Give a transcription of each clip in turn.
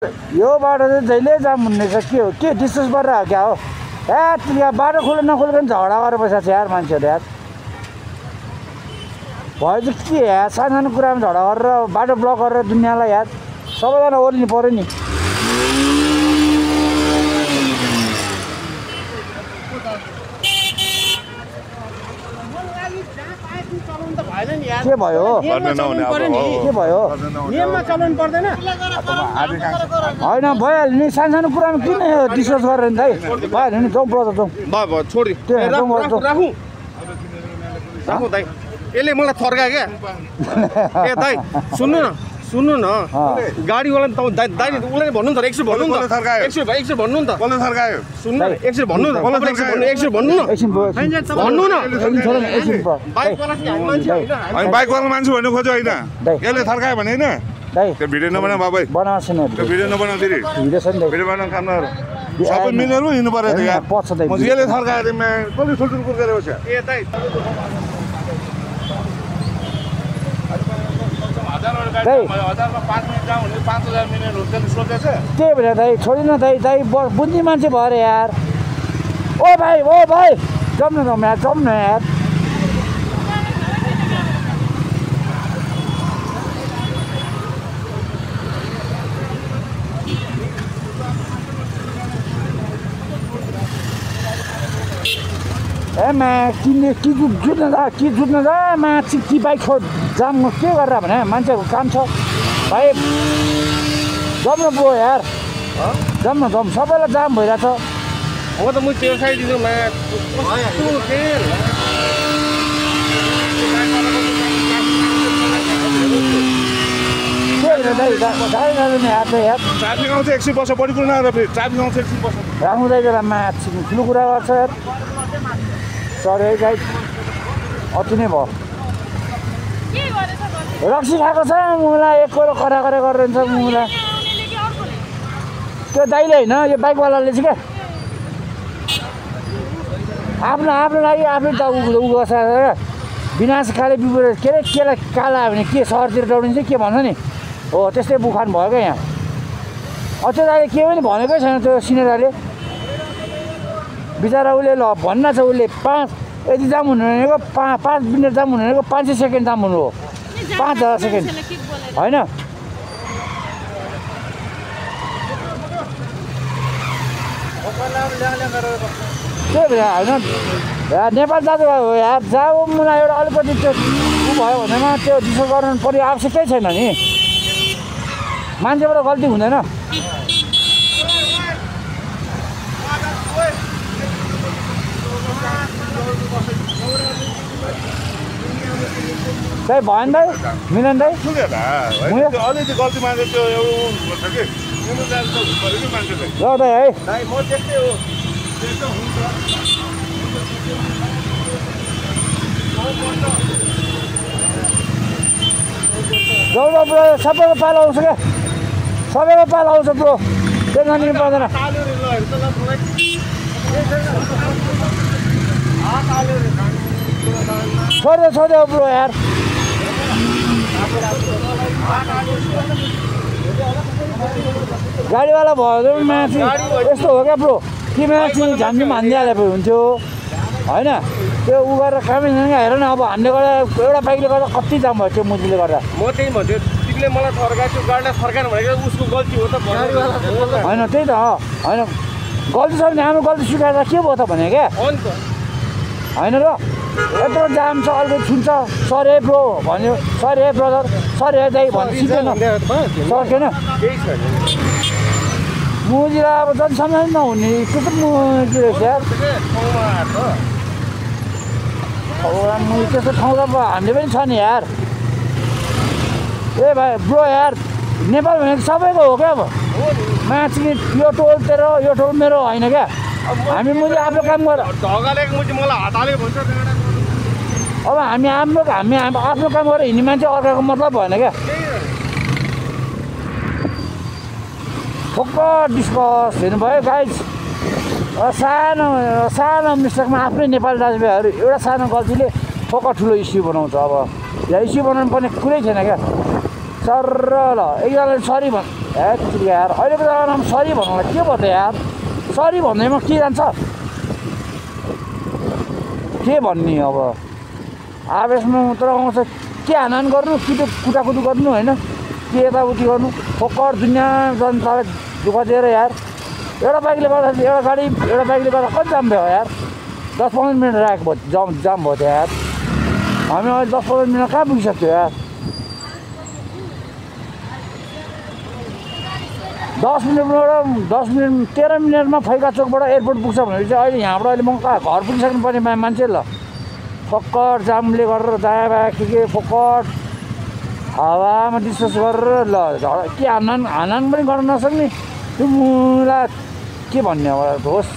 यो बाटो चाहिँ जहिले जाम हुने छ के हो के डिस्कस गरेर हो क्या हो यहाँ बाटो खोले नखोलेको झगडा गरेर बसेको छ यार मान्छेहरू यार भयो चाहिँ के यार सानो कुरामा झगडा गरेर बाटो ब्लक गरेर दुनियाँलाई यार सबैजना ओर्लिनु पऱ्यो नि के भयो के भयो नियममा चलाउनु पर्दैन होइन भइहाल्यो नि सानो कुरामा किन डिस्कस गरेर नि दाइ भइहाल्यो नि जाउँ ब्रदर जाउँ छोडी राखौँ दाइ यसले मलाई थर्कायो क्या ए दाइ सुन्नु न गाडीवाला दाइ उसले भन्नु त एकछिन भन्नु नि त एकछिन भन्नु नि त कसले थर्कायो सुन्नु एकछिन भन्नु न एकछिन भन्नु न भन्नु न बाइकवाला मान्छे भन्नु खोज्यो होइन यसले थर्कायो भने होइन त्यो भिडियो नबना बाबै बनाएको छैन त्यो भिडियो नबना फेरि भिडियो छ नि भिडियो बनाउनु काम नगर सबै मिलेर हिँड्नु पर्यो त यार पछ दाइ यसले थर्कायो रे मैं कसले ठुल्ठुल कुरा गरेको छ ए दाइ त्यही भएर दाइ छोडिन दाइ बुझ्ने मान्छे भयो अरे यार ओ भाइ जाउँ न यार जाउँ न यार ए मा किन्ने कि जुत्न जा मा कि बाइक छोड जाम के गरेर भने मान्छेको काम छ भाइ जाउँ न ब्रो यार जाउँ सबैलाई जाम भइरहेछ म त म त्यो साइड दिनु मा ट्राफिक आउँछ 100 वर्ष बढी कुरा नगर फेरि ट्राफिक आउँछ 100 वर्ष राख्नुलाई मा ठुलो कुरा गर्छ यार सरी गाई अति नै भयो रक्सी खाएको छ मुला एक कोरो करा गरिरहन्छ मुला त्यो दाइले होइन यो बाइकवालाले चाहिँ क्या आफ्नो लागि आफै त उ गर्छ विनाशकारी बिपुर के अरे केलाई काला भने के सहरतिर दौडिन्छ के भन्छ नि हो त्यस्तै बुखान भयो क्या यहाँ त्यो दाइले के पनि भनेकै छैन त्यो सिनेराले बिचरा उसले ल भन्न छ उसले 5 यति जाम हुनु भनेको 5 मिनट जाम हुनु भनेको 500 सेकेन्ड जाम हुनु हो 5000 सेकेन्ड होइन त्यही भएर होइन नेपाल जाँदा हो यार जाऊ मलाई एउटा अलिकति त्यो उ भयो भनेमा त्यो डिस्कस गर्नु पर्ने आवश्यकै छैन नि मान्छेबाट गल्ती हुँदैन दाइ भएन दाइ मिलन दाइ अलिकति गल्ती मान्छे त्यो एउटा के ल दाइ है दाइ म त्यस्तै हो त्यस्तो हुन्छ जाउँ ब्रो सबैको पालो आउँछ क्या सबैको पालो आउँछ ब्रो त्यो जानु पर्दैन छोड्यो ब्रो यार गाडीवाला भयो माथि यस्तो हो क्या ब्रो कि माथि झ्यामझुम हानिदिइहाले हुन्थ्यो होइन त्यो उ गरेर कामै छैन हेर न अब हामीले गर्दा एउटा बाइकले गर्दा कति जाम भयो त्यो मुजीले गर्दा म त्यही भन्छु तिमीले मलाई थर्कायो त्यो गाडीलाई थर्काएन भनेको उसको गल्ती हो त होइन त्यही त होइन गल्ती छ भने हाम्रो गल्ती स्वीकार के भयो त भने क्या होइन र यत्रो जाम छ अलिकति छुन्छ सरी है ब्रो भन्यो सरी है ब्रदर सरी है दाइ भन्नु सिक्दैन सकेन मुजीलाई अब जनसम्झ नहुने त्यो त मुजी रहेछ यार मुजी त्यस्तो ठाउँ त हामीले पनि छ नि यार ए भाइ ब्रो यार नेपाल भनेको सबैको हो क्या अब माथि यो टोल तेरो यो टोल मेरो होइन क्या हामी मुजी आफ्नो काम गर अब हामी आफ्नो काम गरेर हिँड्ने मान्छे अर्काको मतलब भएन क्या ठोक्क डिस्कस हेर्नुभयो गाइज सानो मिस्टेकमा आफ्नै नेपाली दाजुभाइहरू एउटा सानो गल्तीले ठोक्क ठुलो इस्यु बनाउँछ अब यहाँ इस्यु बनाउनु पर्ने कुरै छैन क्या सर ल एकजनाले सरी भन् ए यार अहिलेको जमानामा सरी भन्नुलाई के भयो त यार सरी भन्दैमा के जान्छ के भन्ने अब आवेशमा मात्र आउँछ के हानान गर्नु कि त कुटाकुटी गर्नु होइन के यताउति गर्नु फोकर दुनियाँ जनतालाई दुःख दिएर यार एउटा बाइकले गर्दा एउटा बाइकले गर्दा कति जाम भयो यार 10-15 मिनट राखेको भयो जाम भयो यार हामी अहिले 10-15 मिनट कहाँ पुगिसक्यो यार 10 मिनट 13 मिनटमा फैका चोकबाट एयरपोर्ट पुग्छ भने चाहिँ अहिले यहाँबाट अहिले म कहाँ घर पुगिसक्नु पर्ने मान्छे ल फक्कड जामले गरेर दायाँ बायाँ के फक्कड हावामा डिस्कस गरेर ल के हानान पनि गर्न नसक्ने त्यो मुला के भन्ने अब होस्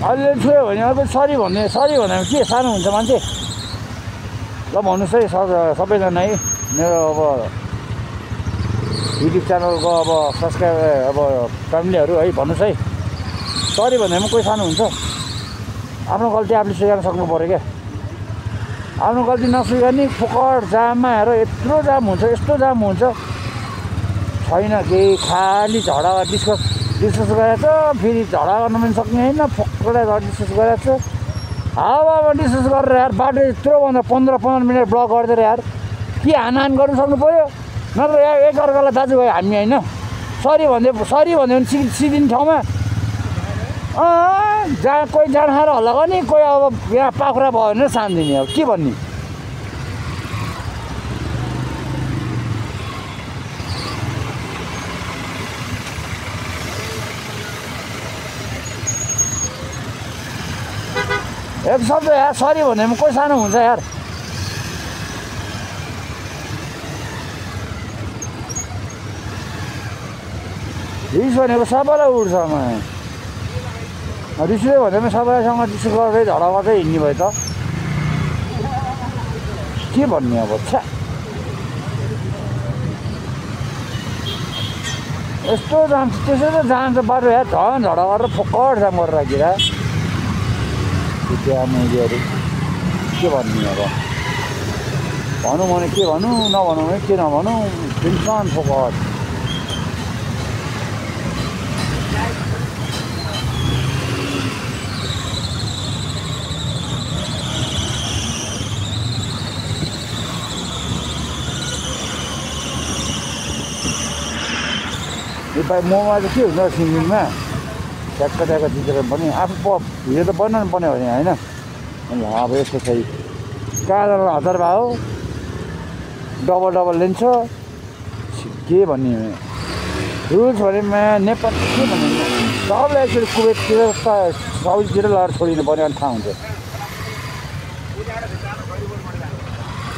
अहिले छोयो भने अब सरी भन्ने के सानो हुन्छ मान्छे ल भन्नुहोस् है सबैजना है मेरो अब युट्युब च्यानलको अब सब्सक्राइबर अब फ्यामिलीहरू है भन्नुहोस् है सरी भन्नेमा कोही सानो हुन्छ आफ्नो गल्ती आफूले स्वीकार्न सक्नु पऱ्यो क्या आफ्नो गल्ती नस्वीकार्ने फुकट जाममा हेर यत्रो जाम हुन्छ यस्तो जाम हुन्छ छैन केही खालि झडा डिस्कस गरेछ फेरि झडा गर्न पनि सक्ने होइन फक्कडा डिस्कस गरेछ हावामा डिस्कस गरेर यार बाटो यत्रोभन्दा 15 मिनट ब्लक गरिदिएर यार के हान गर्नु सक्नु पऱ्यो नत्र यार एकअर्कालाई दाजुभाइ हामी होइन सरी भन्यो भने सिदिने ठाउँमा जहाँ कोही जाँड खाएर हल्ला गर्ने कोही अब यहाँ पाखुरा भयो भने सानिदिने अब के भन्ने एक शब्द यार सरी भन्नेमा कोही सानो हुन्छ यार रिस भनेको सबैलाई उठ्छ रिसले भन्दैमा सबैसँग डिस्कस गर्दै झडा गर्दै हिँड्ने भयो त के भन्ने अब छ्या यस्तो जान्छ त्यसै त जान्छ बाटो यार झन् झडा गरेर फोक्कड जाम गरेर राखेर त्यहाँ मुलीहरू के भन्ने अब भनौँ भने के भनौँ नभनौँ भने के नभनौँ टेन्सन फोकट यो पाइ मोमा चाहिँ के हुन्छ सिङ्गिङमा ट्याक्क जितेर पनि आफू भिडियो त बनाउनु पर्ने हो नि होइन अनि अब यस्तो चाहिँ कालो 1000 भयो डबल लिन्छ के भन्ने रुल्स भने नेपाल के भन्ने सबलाई एकचोटि कुवेततिर साउथतिर लगाएर छोडिनु पर्ने अनि थाहा हुन्छ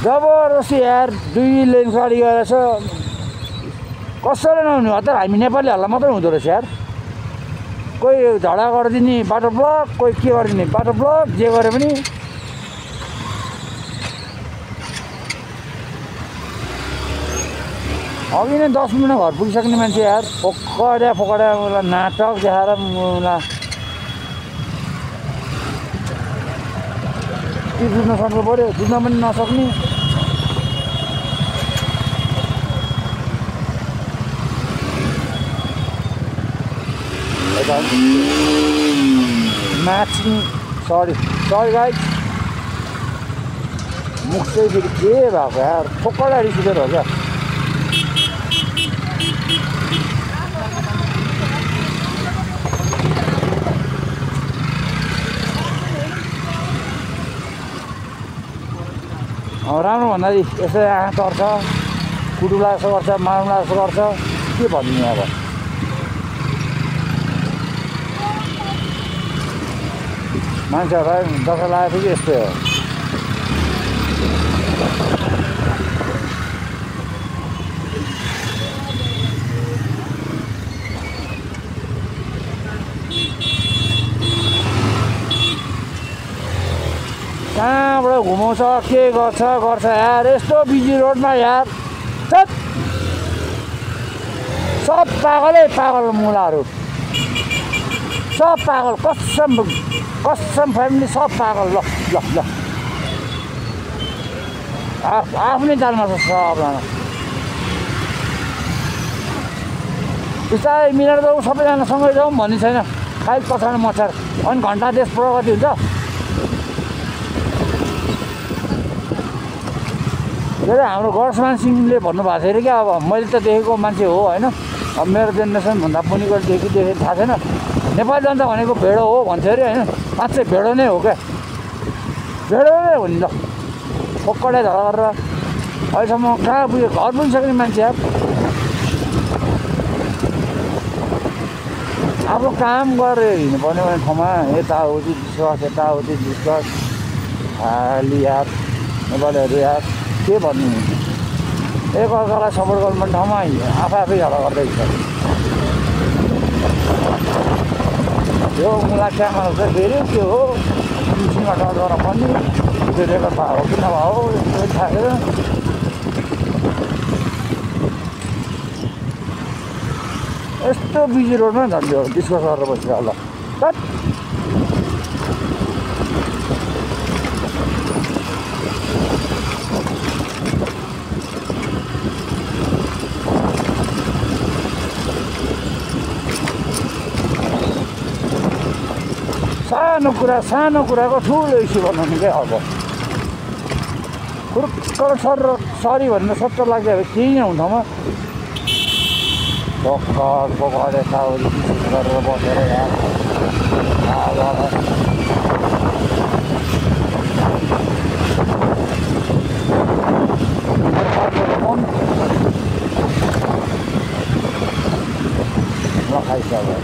जबरजस्ती यार 2 लेन गाडी गएर छ कसैले नहुने हो तर हामी नेपालीहरूलाई मात्रै हुँदो रहेछ यार कोही झडा गरिदिने बाटो ब्लक कोही के गरिदिने बाटो ब्लक जे गरे पनि अघि नै 10 मिनट घर पुगिसक्ने मान्छे यार फोकडा मलाई नाटक देखाएर मलाई के बुझ्न सक्नु पऱ्यो बुझ्न पनि नसक्ने म्याचिङ सरी गाइज मुख चाहिँ फेरि के भएको यार फोकडा रिसिँदै हो क्या राम्रो भन्दाखेरि यसो आँखा तर्छ कुटुला यसो गर्छ मारुला यसो गर्छ के भन्ने अब मान्छेहरूलाई दसैँ लगाएपछि यस्तै हो कहाँबाट घुमाउँछ के गर्छ यार यस्तो बिजी रोडमा यार सब पागल मुलाहरू सब पागल कसम कसम फ्यामिली सब पागल ल ल ल आफ्नै जालमा छ सबजना बिस्तारै मिलेर जाउँ सबैजना सँगै जाउँ भन्ने छैन खालि पछाडि मच्छर अनि घन्टा देश प्रगति हुन्छ के अरे हाम्रो गडसमान सिंहले भन्नुभएको थियो अरे क्या अब मैले त देखेको मान्छे हो होइन अब मेरो जेनेरेसनभन्दा मुनिको देखेको थाहा छैन नेपाली जनता भनेको भेडो हो भन्थ्यो अरे होइन साँच्चै भेडो नै हो क्या भेडो नै हो नि त पक्कडै झगडा गरेर अहिलेसम्म कहाँ पुग्यो घर पुगिसक्ने मान्छे अब काम गरेर हिँड्नुपर्ने भने ठाउँमा यताउति विश्वास यताउति विश्वास खालि याद नेपालीहरू याद के भन्नु एकअर्कालाई सपोर्ट गर्नुपर्ने ठाउँमा आफै झगडा गर्दैछ यो मुला क्यामेरा चाहिँ फेरि के हो मिसिनमा डर पनि त्यो रेकर्ड भएको हो कि नभएको हो थाहा छैन यस्तो बिजी रोडमा झन्डो डिस्कस गरेर बसेर होला सानो कुराको ठुलो इस्यु बनाउनु क्या अब कुरुक्क सरी भनेर सट्ट लाग्यो अब केही नै हुँदामा पकाएर यताउति विशेष गरेर बसेर खाइसक्यो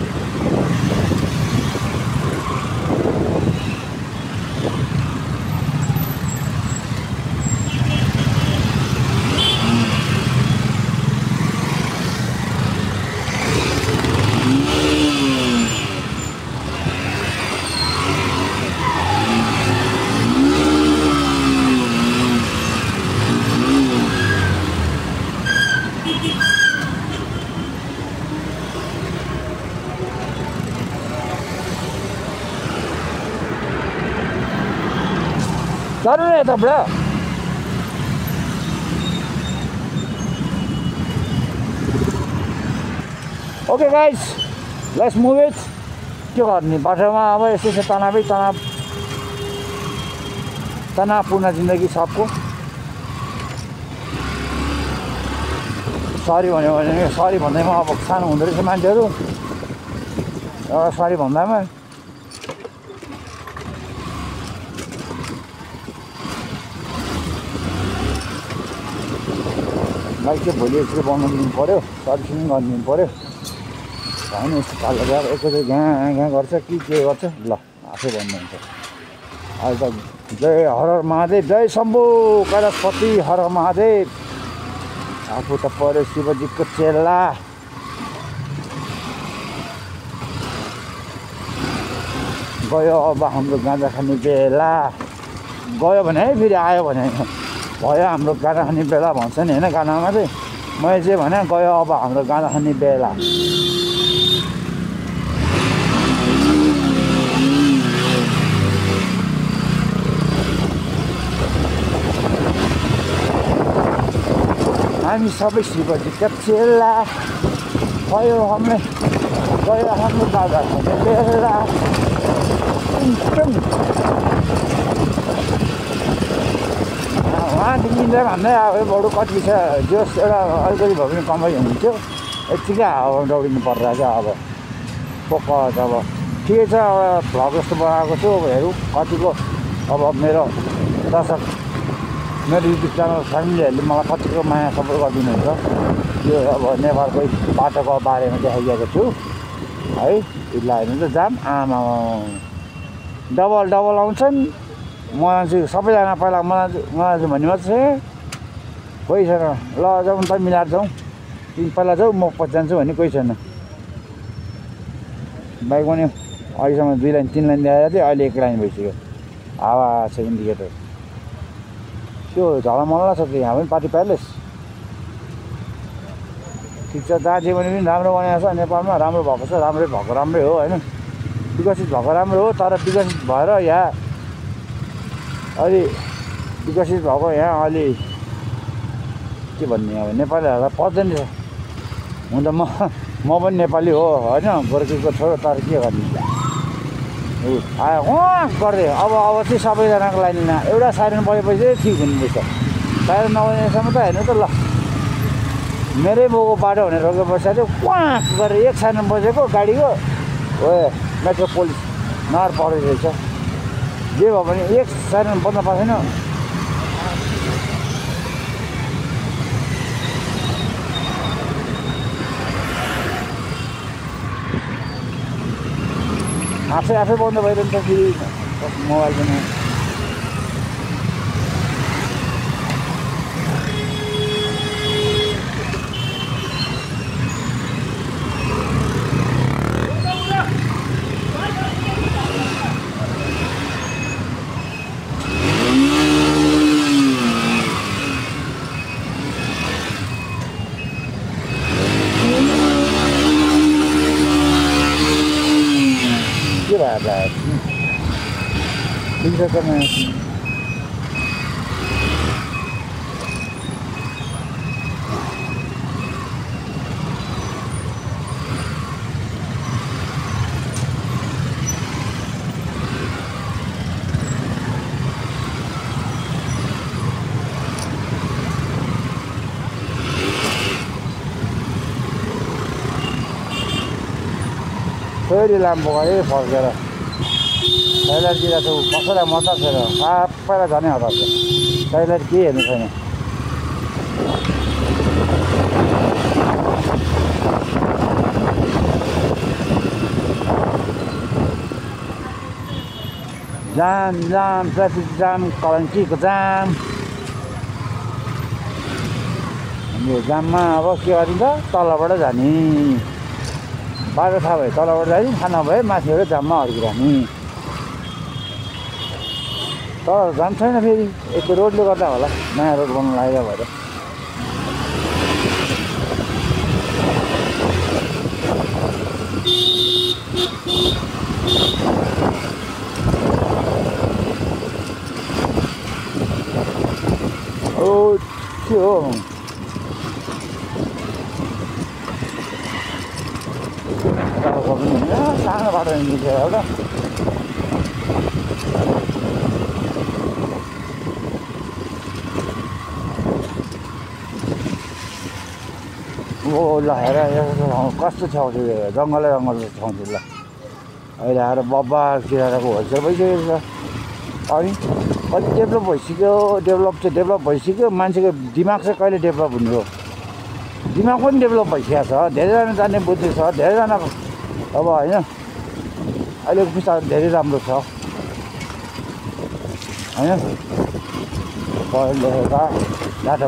Sorry ito bro. Okay guys, let's move it. के गर्ने बाटोमा अब यसो तनावपूर्ण जिन्दगी सबको सरी भन्यो भने सरी भन्दैमा अब सानो हुँदो रहेछ मान्छेहरू एउटा सरी भन्दामा बाइक चाहिँ भोलि यसरी बनाउनु दिनु पऱ्यो सर्भिसिङ गरिदिनु पऱ्यो होइन यस्तो खालको अब एकैचोटि घाँ गर्छ कि के गर्छ ल आफै भन्नुहुन्छ अहिले त जय हर महादेव जय शम्भु कैलाशपति हर महादेव आफू त पऱ्यो शिवजीको चेला गयो अब हाम्रो गाँजा खाने बेला गयो भने है फेरि आयो भने भयो हाम्रो गाँजा खाने बेला भन्छ नि होइन गानामा चाहिँ मैले चाहिँ भने गयो अब हाम्रो गाँजा खाने बेला हामी सबै शिवजीका चेला गयो हाम्रो गाँजा खाने बेला उहाँदेखि भन्दै अब बरु कति छ जोस् एउटा अलिकति भए पनि कमाइ हुन्थ्यो यत्तिकै हावा दौडिनु पर्दा चाहिँ अब पोक अब ठिकै छ अब भ्लग जस्तो बनाएको छु अब हेरौँ कतिको अब मेरो दर्शक मेरो युट्युब च्यानल फ्यामिलीहरूले मलाई कतिको माया सपोर्ट गरिदिनुहुन्छ यो अब नेपालकै बाटोको बारेमा देखाइदिएको छु है यसलाई हेर्नु त जाम आमा डबल आउँछन् मलाई चाहिँ सबैजना पहिला मलाई चाहिँ भन्ने मात्रै कोही छैन ल जाउँ त मिलाएर जाउँ तिमी पहिला जाऊ म पछि जान्छु भन्ने कोही छैन बाइक पनि अहिलेसम्म 2 लाइन 3 लाइन ल्याएर चाहिँ अहिले 1 लाइन भइसक्यो हावा छ इन्डिकेटर त्यो झलमल्ला छ यहाँ पनि पार्टी प्यालेस ठिक छ जहाँ जे भने पनि राम्रो बनाएको छ नेपालमा राम्रो भएको छ राम्रै हो होइन विकसित भएको राम्रो हो, तर विकसित भएर यहाँ अलि विकसित भएको यहाँ अलि के भन्ने अब नेपालीहरूलाई पर्दैन रहेछ। हुन त म पनि नेपाली हो होइन, गोर्खेको छोरो, तर के गर्ने आयो गर्दै अब चाहिँ सबैजनाको लागि एउटा साइरन बजेपछि ठिक हुने रहेछ। साइरन नबजेसम्म त हेर्नु त ल, मेरै बाउको बाटो भनेर रोकेर बसेको थियो, क्वाक गरेर एक साइरन बजेको गाडीको हो मेट्रोपोलिस नहर परेको रहेछ। जे भयो भने एक साइरन बज्न पाएन। आफै बन्द भइरहन्छ फेरि मोबाइल पनि। फेरि लाम्बो गयो फर्केर टोइलेटतिर त कसैलाई मजा छैन, सबैलाई झनै हतार छ। टोइलेट केही हेर्नु छैन। जाम जाम ट्राफिक जाम, कलङ्कीको जाम। यो जाममा अब के गरिन्छ, तलबाट जाने बाटो थाहा भयो, तलबाट जाने, थाहा नभए माथिबाट जाममा अड्किरहने। तर जाम छैन फेरि, यस्तो रोडले गर्दा होला, नयाँ रोड बनाउनु लागेको भएर। ओ के हो सानो बाटो निस्केर एउटा ओ ल हेर कस्तो ठाउँ थियो, जङ्गलै जङ्गल ठाउँ थियो। ल अहिले आएर बब्बा किराको होलसेल भइसकेको छ। अनि कति डेभलप भइसक्यो, डेभलप भइसक्यो। मान्छेको दिमाग चाहिँ कहिले डेभलप हुने हो, दिमाग पनि डेभलप भइसकेको छ। धेरैजना जान्ने बुद्धि छ, धेरैजना अब होइन अहिलेको पुस्ता धेरै राम्रो छ होइन, पढ लेखेका डाटा